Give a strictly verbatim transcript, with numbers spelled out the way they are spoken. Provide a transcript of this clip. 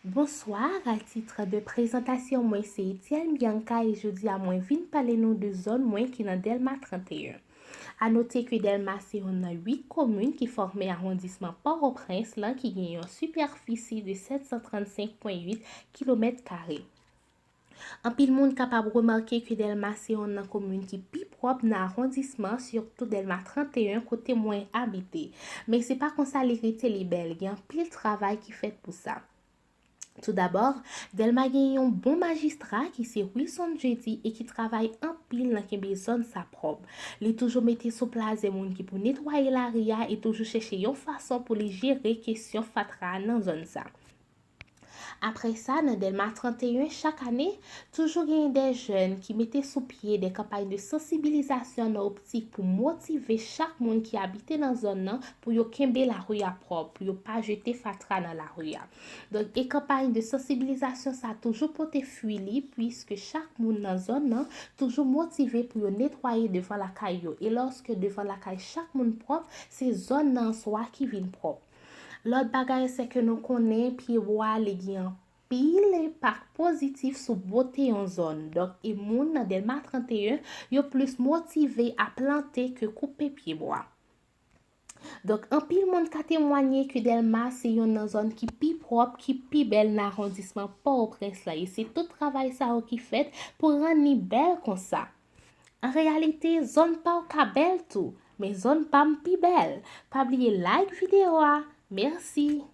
Bonsoir, a titre de présentation, mwen se Etienne Bianca e jodi a mwen vin pale nou de zòn mwen ki nan Dèlma trannteyen. A note ke Dèlma se youn nan uit komin ki fòme awondisman Pòtoprens lan ki gen yon sipèfisi de sèt san trannsenk pwen uit kilomèt kare. Anpil moun kapab remake ke Dèlma se youn nan komin ki pi pwòp nan awondisman, sitou Dèlma trannteyen kote mwen abite. Men se pa konsa li rete, li bèl, gen anpil travay ki fèt pou sa. Toudabò, Dèlma gen yon bon majistra ki se Wilson Jeudi e ki travay anpil nan kenbe zòn sa pwòp. Li toujou mete sou plazè moun ki pou netwaye lari a e toujou chèche yon fason pou li jere kesyon fatra a nan zòn sa. Apre sa, nan Dèlma trannteyen, chak ane, toujou genyen de jèn ki mete sou pye de kanpay de sansibilizasyon nan optik pou motive chak moun ki abite nan zòn nan pou yo kenbe lari a pwòp, pou yo pa jete fatra nan lari a. Donk, e kanpay de sansibilizasyon sa toujou pote fwi li, puiske chak moun nan zòn nan toujou motive pou yo netwaye devan lakay yo. E lòske devan lakay chak moun pwòp, se zòn nan an swa ki vin pwòp. Lòt bagay, se ke nou konnen pye bwa li gen anpil enpak pozitif sou bote yon zòn. Donk, e moun nan Dèlma trannteyen, yo plis motive a plante ke koupe pye bwa. Donk, anpil moun ka temwanye ke Dèlma se youn nan zòn ki pi pwòp, ki pi bèl nan awondisman Pòtoprens la. E se tout travay sa yo ki fèt pou rann li bèl konsa. An reyalite, zòn pa w ka bèl tou, men zòn pa m pi bèl. Pa bliye like videyo a. Mèsi.